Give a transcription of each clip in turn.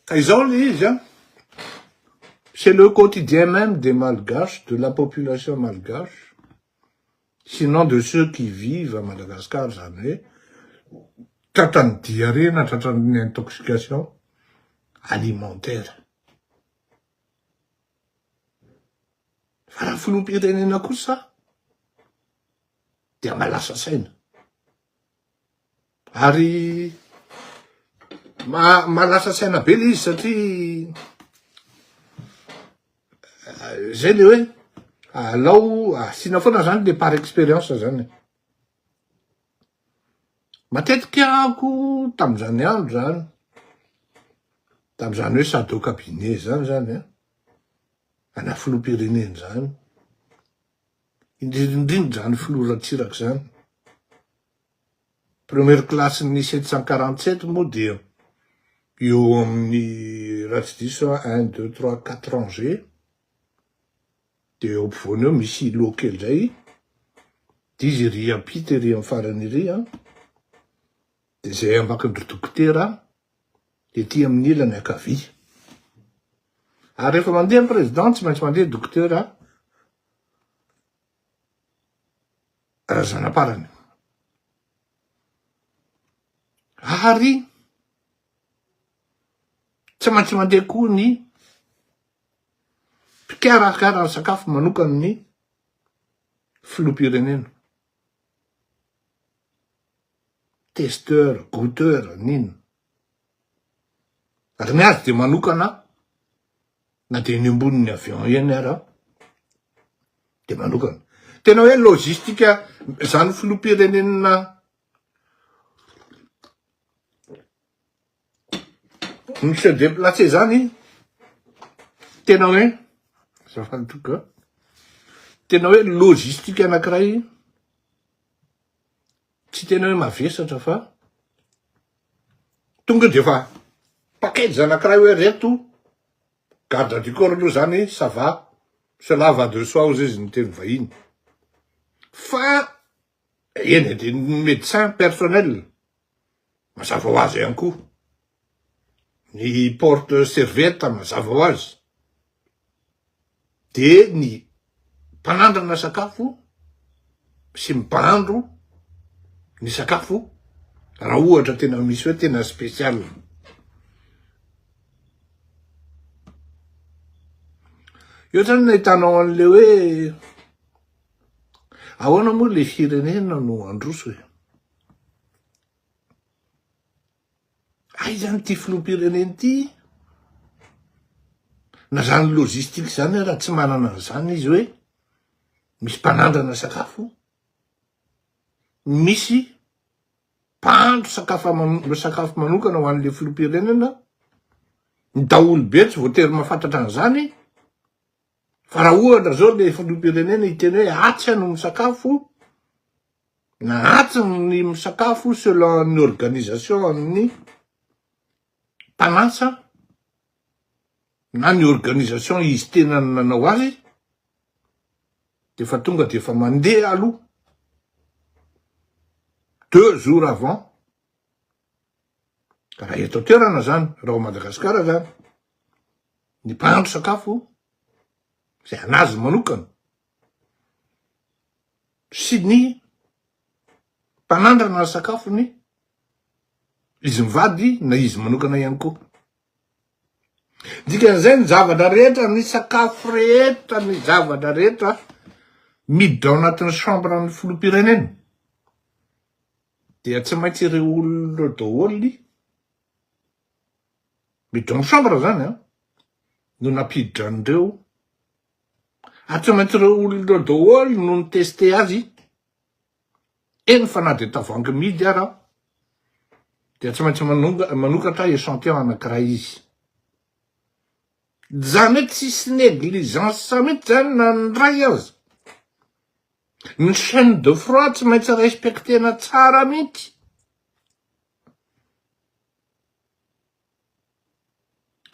Ka izao le izy an, c'est le quotidien même des malgaches, de la population malgache, sinon de ceux qui vivent à Madagascar zany hoe tratran'ny diarrhée na tratran'ny intoxication alimentaire. Fa raha filoham-pirenena kosa dia malasa saina. Ary mahalasa saina be le izy satria zay le hoe alao asiana foana zany le par expérience zany e. Matetika ako tamizany andro zany, tamizany hoe sado cabinet zany zany an, ana filoham-pirenena zany, indrindra indrindra zany filoha Ratsiraka zany, Première classe ny 747 moa dia eo amin'ny raha tsy diso aho un deux trois quatre rangées dia eo ampovoany eo misy îlot kely zay dia izy ery ampita ery amin'ny farany ery an, dia zay ambakin-dry dokotera ety amin'ny ilany ankavia. Ary rehefa mandeha ny président tsy maintsy mandeha dokotera Razanaparany. Ary tsy maintsy mandeha koa ny mpikarakara ny sakafo manokan'ny filoham-pirenena. Testeur, goûteur, n'inona. Ary ny azy dia manokana na dia eny ambonin'ny avion eny ara dia manokana. Tena hoe logistique zany filoham-pirenena mi se déplacer zany tena hoe azafady tompoko a, tena hoe logistique anakiray tsy tena hoe mavesatra fa tonga de efa package anakiray hoe reto garde du corps aloha zany ça va, cela va de soi hozy izy ny teny vahiny fa eny e de ny médecin personnel mazava ho azy ihany koa, ny porte serviette mazava ho azy, de ny mpanandrana sakafo sy ny mpahandro ny sakafo raha ohatra tena misy hoe tena spécial. Eo zany no ahitanao an'le hoe ahoana moa le firenena no handroso e? Aiza any ity filoham-pirenena ity? Na zany logistique zany ara tsy manana an'izany izy hoe misy mpanandrana sakafo, misy mpahandro sakafo sakafo manokana ho an'le filoham-pirenena, ny daholobe tsy voatery mahafantatra an'izany, fa raha ohatra zao le filoham-pirenena hiteny hoe atsy aho no misakafo, na atsy ny misakafo selon ny organisation amin'ny mpanasa na ny organisation izy tenany nanao azy de efa tonga de efa mandeha aloha deux jours avant raha eto an-toerana zany raha ao Madagasikara zany ny mpahandro sakafo zay anazy manokana sy ny mpanandrana ny sakafony izy mivady na izy manokana ihany koa. Dikan'izay ny zavatra rehetra, ny sakafo rehetra, ny zavatra rehetra miditra ao anatin'ny chambre ny filoham-pirenena dia tsy maintsy ireo olona ireo daholo miditra ao amin'ny chambre zany an no nampiditra an'ireo Ary tsy maintsy ireo olona ireo daholo no ni-tester azy, eny fa na dia tavoahangy mihidy ara dia tsy maintsy manokatra echantillon anankiray izy. Izany hoe tsisy négligence mihitsy zany na ny iray aza. Ny chaine de froid tsy maintsy respecter-na tsara mihitsy.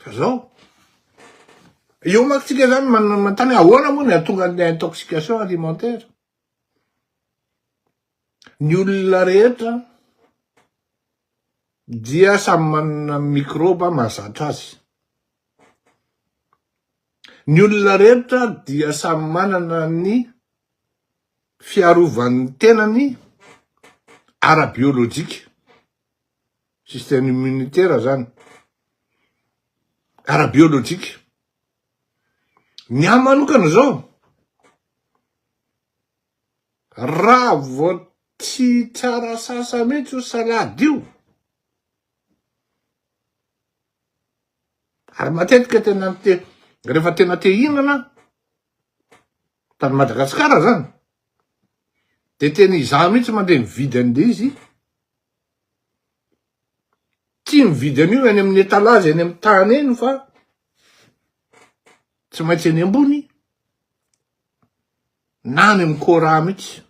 Fa zao, eo manko tsika zany manontany hoe ahoana moa ny hahatonga an'ilay intoxication alimentaire? Ny olona rehetra dia samy manana mikrôba mahazatra azy. Ny olona rehetra dia samy manana ny fiarovan'ny tenany ara-biolojika, système immunitaire zany, ara-biolojika. Ny ahy manokana zao, raha vao tsy tsara sasa mihitsy io salade io, Ary matetika tena te rehefa tena te hihinana tany Madagasikara zany de tena izaho mihitsy mandeha mividy an'le izy, tsy mividy an'io any amin'ny étalage eny amin'ny tany eny fa tsy maintsy eny ambony na any amin'ny Cora mihitsy.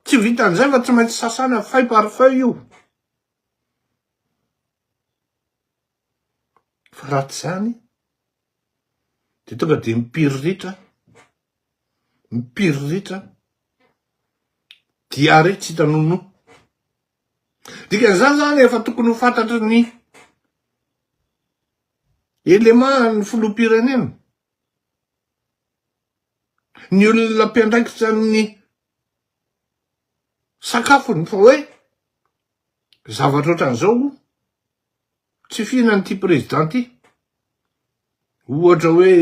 Tsy vitan'izay fa tsy maintsy sasana feuille par feuille io. Fa raha tsy izany de tonga de mipiriritra, mipiriritra, diarrhée tsy hita nonoa. Dikan'izany zany efa tokony ho fantatry ny élément ny filoham-pirenena, ny olona mpiandraikitra ny sakafony fa hoe Zavatra ohatran'izao tsy fihinan'ity président ty. Ohatra hoe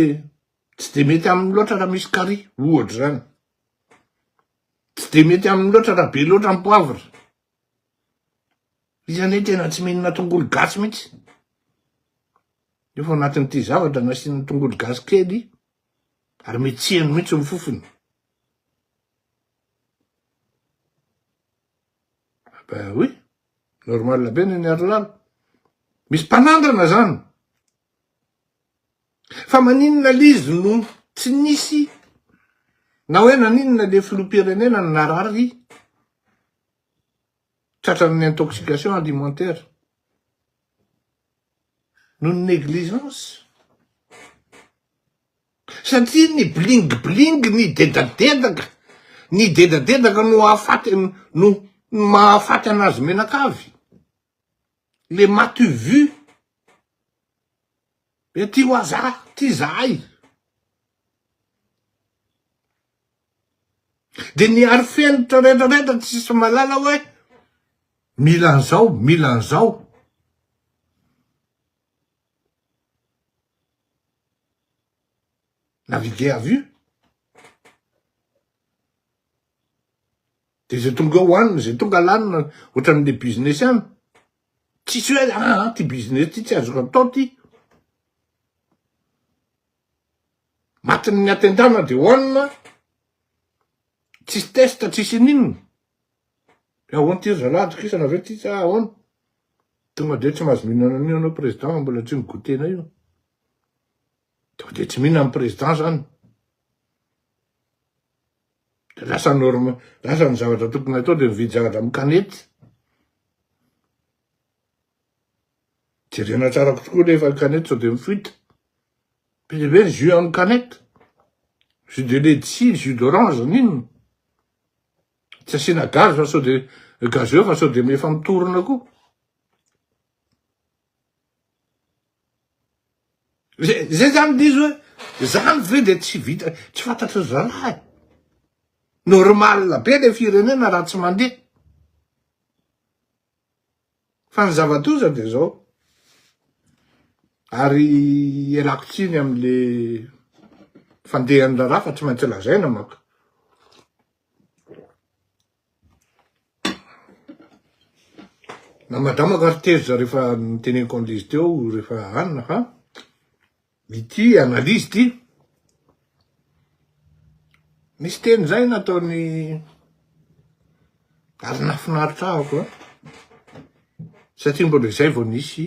tsy de mety aminy loatra raha misy carry, ohatra zany. Tsy de mety aminy loatra raha be loatra ny poivre. Izy anie tena tsy mihinana tongolo gasy mihitsy. Nefa anatin'ity zavatra nasiana tongolo gasy kely ary metsehiny mihitsy ny fofony. Ben oui, normal be ny Harilala. Misy mpanandrana zany. Fa maninona lizy no tsy nisy na hoe naninona le filoham-pirenena no narary tratran'ny intoxication alimentaire noho ny négligence. Satria ny bling bling ny dedadedaka ny dedadedaka no ahafaty no mahafaty anazy menakavy le m'as-tu vu e ty hoa za ty zahay de ny arifenitra retraretra tsisy malala hoe mila an'izao mila an'izao. Naviguer à vue. De zay tonga eo hohanina, zay tonga lanina, ohatran'le business ihany. Tsisy hoe ah, ah ty business ty tsy azoko atao ty. Matin'ny atendana de hohanina, tsisy test, tsisy ininona. De ahoana ty ry zalahy, atokisana ve ty sa ahoana? Tonga de tsy mahazo mihinana an'io anao président fa mbola tsy ni-goûter-na io. Tonga de tsy mihinana ny président zany. De lasa norme, lasa ny zavatra tokony atao de mividy zavatra amin'ny kanety. Jerena tsara tokoa le efa kanety sao de mi-fuite. Be dia be ny jus amin'ny kanety. Jus de letchis, jus d'orange, n'inona. Tsy asiana gaz fa sao de gazeux fa sao de efa mitorona koa. Zay zay zany le izy hoe zany ve de tsy vita tsy fantatry zalahy. Normal be le firenena raha tsy mandeha. Fa ny zava-doza de zao. Ary ialako tsiny amle fandehan'ny raharaha fa tsy maintsy lazaina manko. Na madamako ary tezitra rehefa niteneniko an'izy teo rehefa hanina fa ity analyse ity nisy teny zay nataony ary nahafinaritra ahako a satria mbola izay vao nisy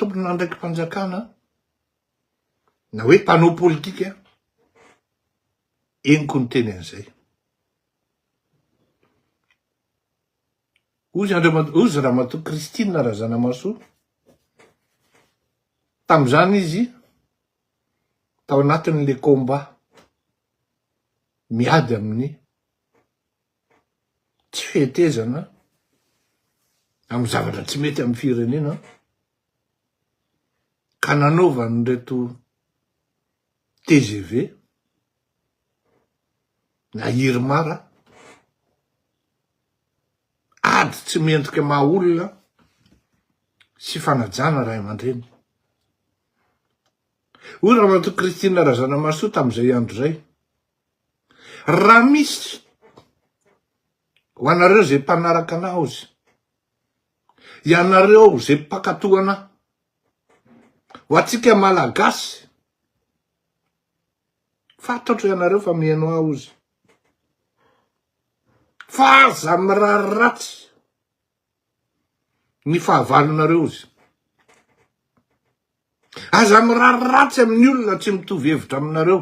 tompon'andraiki-panjakana na hoe mpanao politika henoko niteny an'izay. Hozy Andriamatoa, hozy Ramatoa Christine Razanamahasoa, tamin'izany izy tao anatin'le combat miady amin'ny tsy fetezana amin'ny zavatra tsy mety amin'ny firenena. Ka nanaovan'ireto tgv na IRMAR ady tsy mendrika maha olona sy fanajana ray aman-dreny. Hoy Ramatoa Christine Razanamahasoa tamin'izay andro izay, Raha misy ho anareo izay mpanaraka anah ozy, ianareo izay mpankatò anah, ho antsika Malagasy, fantatro ianareo fa mihaino ahy ozy, fa aza mirary ratsy ny fahavalonareo ozy. Aza mirary ratsy amin'ny olona tsy mitovy hevitra aminareo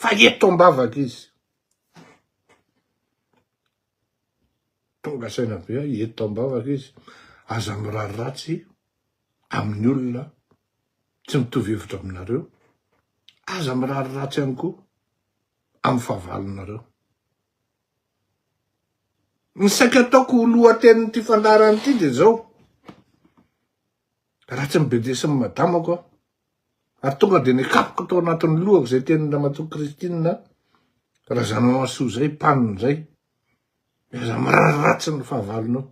fa eto am-bavaka izy. Tonga saina be aho, eto am-bavaka izy. Aza mirary ratsy amin'ny olona tsy mitovy hevitra aminareo. Aza mirary ratsy ihany koa amin'ny fahavalonareo. Ny saika ataoko ho lohatenin'ity fandaharana ity dia izao. Raha tsy mibedesin'ny madamako aho, ary tonga dia nikapoka tao anatin'ny lohako izay tenin'i Ramatoa Christine Razanamahasoa izay, mpanina izay, aza mirary ratsy ny fahavalonao.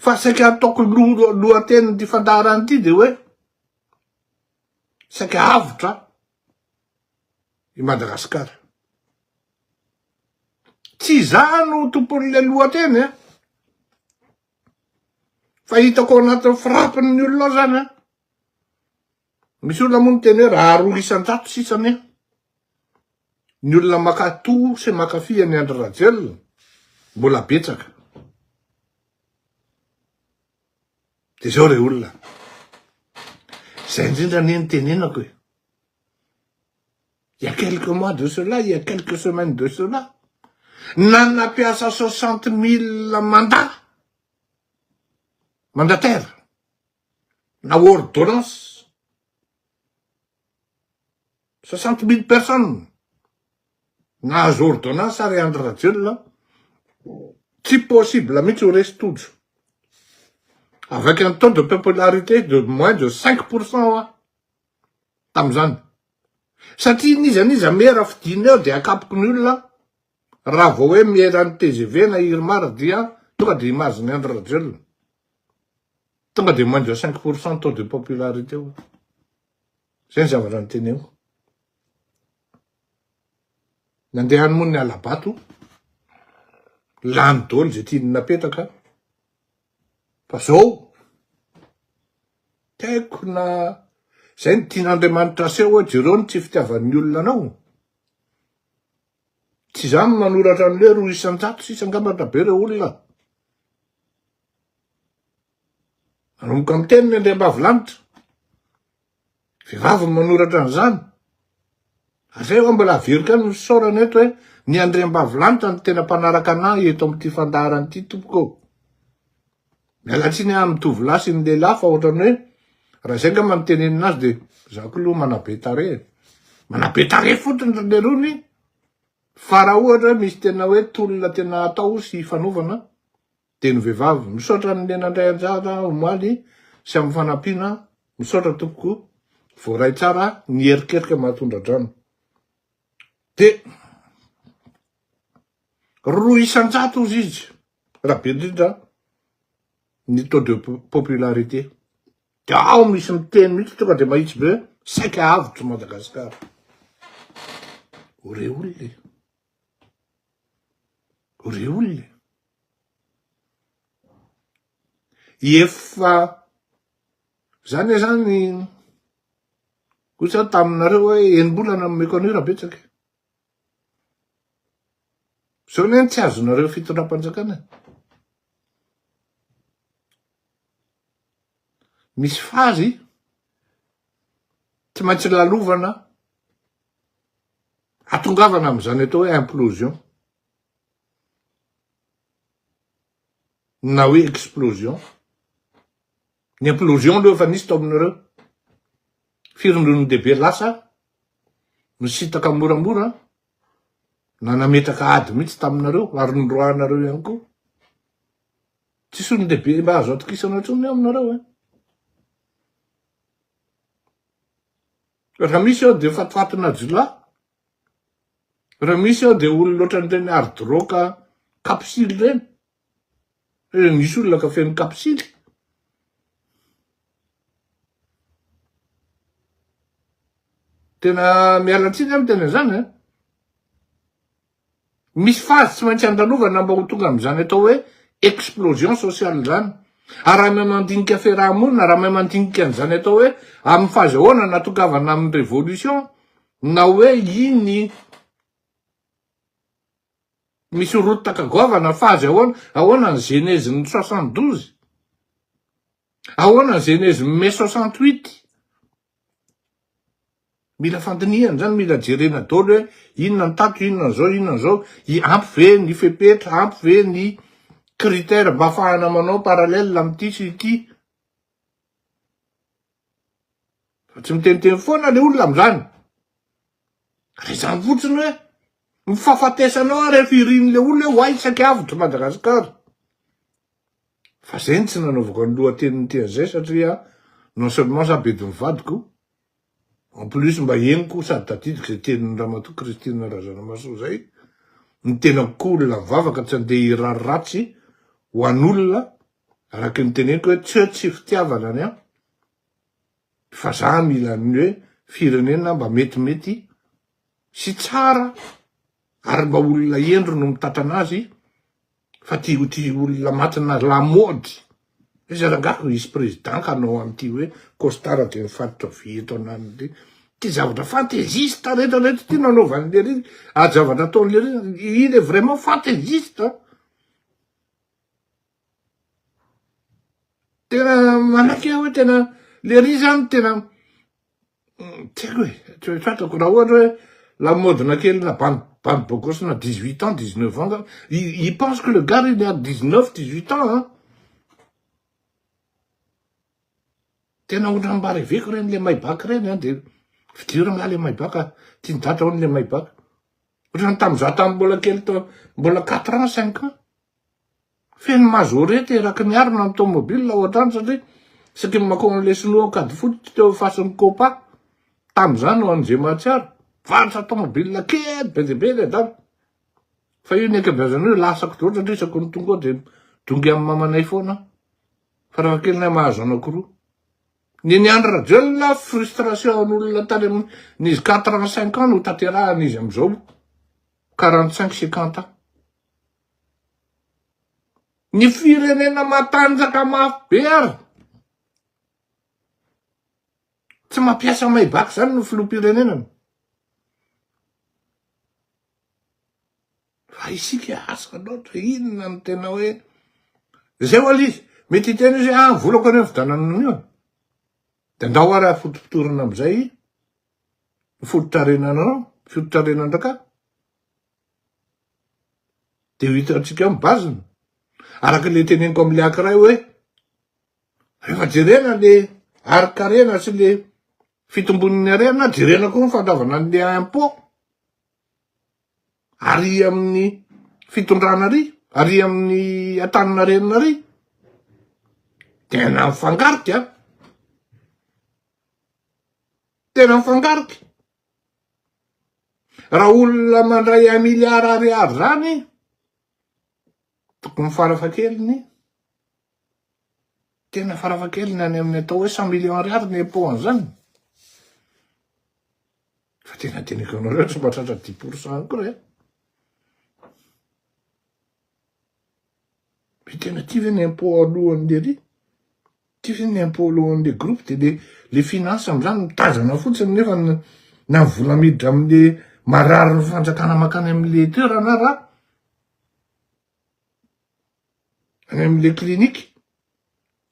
Fa saika ataoko lohatenin'ity fandaharana ity dia hoe, saika avotra i Madagasikara. Tsy izaho no tompon'ilay lohateny a. Fa hitako ao anatin'ny frappe-n'ny olona ao zany an. Misy olona moa miteny hoe raha 2% sisa anie ny olona makato sy makafy an'i Andry Rajoelina mbola betsaka. De zao re olona. Zay indrindra anie ny tenenako e. Il y a quelques mois de cela, il y a quelques semaines de cela, nanampiasa 60 000 mandats, mandataire, na ordonnance, 60 000 personnes, nahazo ordonnance ary Andry Rajoelina, tsy possible mihitsy ho resy tojo. Avec un taux de popularité de moins de 5% hoa, tamizany. Satria n'iza n'iza mera fidina eo dia akapoky ny olona, raha vao hoe mera an'i tgv na irmar dia tonga dia image ny Andry Rajoelina. Tonga dia moins de 5% taux de popularité eo. Zay ny zavatra noteneniko. Nandeha any moa ny alabato, lany daholo zay tiany napetraka. Fa zao, tsy haiko na zay no tian'Andriamanitra aseho hoe jereo ny tsy fitiavan'ny olona anao. Tsy za no manoratra an'le 2% sisa angamba raha be ireo olona. Manomboka miteny ny andriambavilanitra. Vehivavy no manoratra an'izany. Ary zay vao mbola averiko ihany ny fisaorana eto hoe ny andriambavilanitra no tena mpanaraka anah eto amin'ity fandaharana ity tompoko ô. Miala tsiny aho amin'ny tovolahy sy ny lehilahy fa ohatran'ny hoe raha izay angamba no tenenina azy dia za koa aloha manabe tarehy e. Manabe tarehy fotsiny ry lerony fa raha ohatra hoe misy tena hoe tolona tena atao sy ifanaovana dia ny vehivavy. Misaotra an'le nandray anjara omaly sy amin'ny fanampiana. Misaotra tompoko. Voaray tsara ny erikerika mahatondra-drano. Dia 2% ozy izy raha be indrindra ny taux de popularité. Dia ao misy miteny mihitsy tonga dia mahitsy be hoe saika avotry Madagasikara. O re olona e. O re olona e. Efa zany zany hoy za taminareo hoe enim-bolana nomeko an'io raha betsaka. Zao anie tsy azonareo fitondram-panjakana. Misy fazy tsy maintsy lalovana atongavana amin'izany atao hoe implosion. Na hoe explosion. Ny implosion aloha efa nisy tao aminareo. Firy ny olon-dehibe lasa nisintaka moramora na nametraka ady mihitsy taminareo ary noroahanareo ihany koa. Tsisy olon-dehibe mba azo atokisana intsony ao aminareo e. Raha misy eo dia fatifatina jiolahy. Raha misy eo dia olona ohatran'ireny ardroka kapsily ireny. Misy olona ka feno kapsily. Tena miala tsiny aho miteny an'izany an. Misy phase tsy maintsy andalovana mba ho tonga amin'izany atao hoe explosion sociale izany. Ary raha mahay mandinika fiaraha-monina, raha mahay mandinika an'izany atao hoe amin'ny phase ahoana nahatongavana amin'ny révolution, na hoe iny misy rotaka goavana, phase ahoana, ahoana ny genèse-n'ny 72, ahoana ny genèse-n'ny mai 68. Mila fandinihana zany, mila jerena daholo hoe inona ny tato, inona ny zao, inona ny zao, ampy ve ny fepetra, ampy ve ny critère mba afahana manao parallèle amin'ity sy ity. Fa tsy miteniteny foana le olona amin'izany. Ary izany fotsiny hoe ny fahafatesanao ary efa irin'le olona hoe ho aisaky avotra Madagasikara. Fa zay no tsy nanaovako ny lohatenin'ity an'izay satria non seulement za bedin'ny vadiko, en plus mba henoko sady tadidiko izay tenin'i Ramatoa Christine Razanamahasoa zay, ny tenako koa olona mivavaka tsy andeha hirary ratsy ho an'olona, araky ny teneniko hoe tsy hoe tsy fitiavana ny ahy, fa za mila ny hoe firenena mba metimety sy tsara ary mba olona hendry no mitantana azy fa ty ty olona matina lamaody iza rangahy hisy président ka hanao an'ity hoe costard de mifatotra vy eto ananiny ty ty zavatra fantaisiste rehetra rehetra ty nanaovan'i lery ary zavatra ataon'i lery il est vraiment fantaisiste tena manaiky aho hoe tena lery zany tena Tsy haiko e, tsy fantako raha ohatra hoe lamaodina kely na bandy bandy beau gosse na 18 ans, 19 ans angamba, il il pense que le gars il a 19, 18 ans an! Tena ohatran'ny mba reveko ireny le Maybach ireny an, de fidio rangahy le Maybach a, tian'i dada hono le Maybach. Ohatran'ny tamin'izaho tamin'ny mbola kely tao, mbola 4 ans, 5 ans. Feno majorette eraky ny arina ny tomobile ao an-trano satria isaky ny makao an'ilay sinoa Ankadifotsy teo fasin'ny Copa tamin'izany ho an'izay mahatsiaro, mivarotra tomobile kely be dia be ilay dada. Fa io ny ankabeazan'io lasako daholo satria isaky ny tonga ao dia midongy amin'ny mamanay foana aho. Farafahakeliny aho mahazo anankiroa. Ny an'i Andry Rajoelina frustration an'olona tany amin'izy quatre ans cinq ans no tanterahana izy amin'izao 45 50 ans. Ny firenena matanjaka mafy be ary tsy mampiasa Maybach zany no filoham-pirenenana. Fa isika asa loatra inona no tena hoe zay ho'a izy mety hiteny izy hoe ah volako anie nividianana an'io e. De ndao ary afotopotorana amizay ny fototrarenanao, fototrarenan-drakahy. Dia ho hitantsika eo ny base-ny. Araka ilay teneniko amin'ilay ankiray hoe, rehefa jerena le harin-karena sy le fitombon'ny harena, jerena koa ny fandavana an'le impôt. Ary amin'ny fitondrana ary, ary amin'ny Antaninarenina ary, tena mifangarika. Tena mifangarika. Raha olona mandray un milliard ariary zany, tokony farafahakeliny, tena farafahakeliny any amin'ny atao hoe cent millions ariary ny impôt an'izany. Fa tena teniko anareo tsy mba tratra dix pour cent akory e. Hoe tena ty ve ny impôt alohan'ny lery? Ty ve ny impôt alohan'le groupe de le le finance amizany mitazana fotsiny nefa na ny vola miditra amle marary ny fanjakana makany amle toerana ara any amle clinique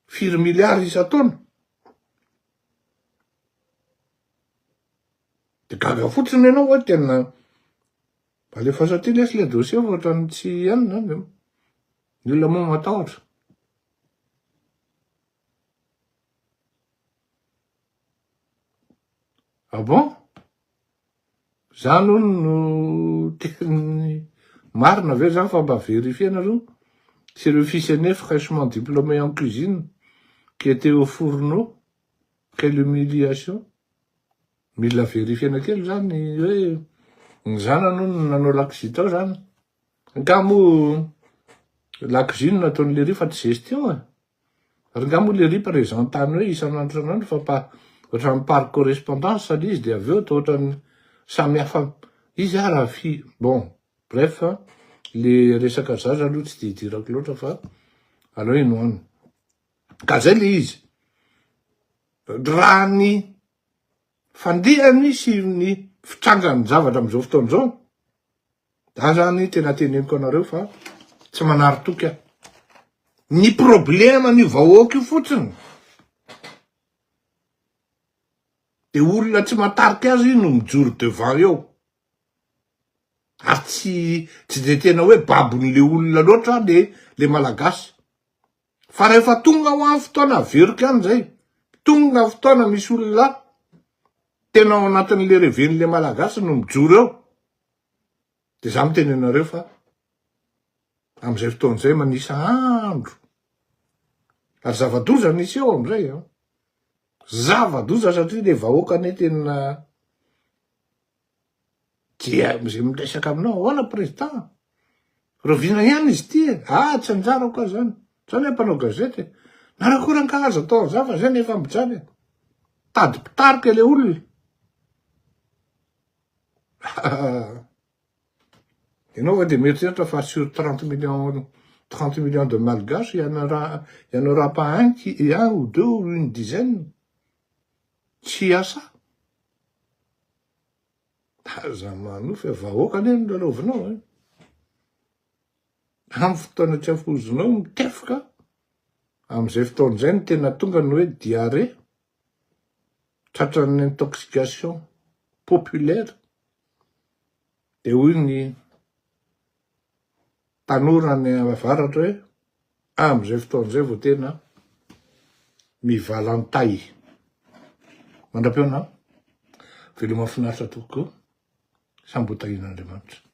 firy milliards isan-taona de gaga fotsiny ianao hoe tena alefaso aty lesy le dossier fa ohatran'ny tsy anona ny olona moa matahotra Ah bon? Zany hono no teny marina ve zany fa mba verifier nareo? C'est le fils aîné fraîchement diplômé en cuisine qui était au fourneau. Quelle humiliation. Mila verifiena kely zany hoe ny zanany hono no nanao lakozia tao zany. Nga moa lakozia no nataon'i Lery fa tsy gestion e. Ary nga moa Lery présent tany hoe isan'andro isan'andro fa pa ohatran'ny par correspondance le izy de avy eo atao ohatran'ny samy hafa izy ara fi bon bref le resaka zaza aloha tsy de idirako loatra fa aleo inoana. Ka zay le izy. Raha ny fandehany sy ny fitrangan'ny zavatra amin'izao fotoana izao, za zany tena teneniko anareo fa tsy manary toky aho. Ny probleman'io vahoaka io fotsiny de olona tsy matarika azy no mijoro devant eo. Ary tsy tsy de tena hoe babon'le olona loatra le le malagasy. Fa rehefa tonga ho any fotoana averiko ihany zay, tonga fotoana misy olona tena ao anatin'le reven'le malagasy no mijoro eo, de za miteny anareo fa am'izay fotoana zay manisa andro, ary zava-doza ny hiseho am'izay an, zava-doza satria le vahoaka anie tena Dia zay miresaka aminao, ahoana président? Rahoviana ihany izy ity e? Ah, tsy anjarako aho zany. Zany hoe mpanao gazety e. Nareo koa rangaha aza atao an'izany fa zay no efa mijaly e. Tady mpitarika le olona. Ianao va dia mieritreritra fa sur 30 millions, 30 millions de malgaches, il y en aura, il y en aura pas un qui, un ou deux ou une dizaine tsy hiasa? Aza manofy e, vahoaka anie no lalaovinao e. Amin'ny fotoana tsy afozinao mitefoka, amin'izay fotoana izay no tena tonga ny hoe diarrhée, tratran'ny intoxication populaire, dia hoy ny tanora any avaratra hoe amin'izay fotoana izay vao tena mivalantay. Mandra-pihaona, veloma finaritra tompoko, samby ho tahian'Andriamanitra.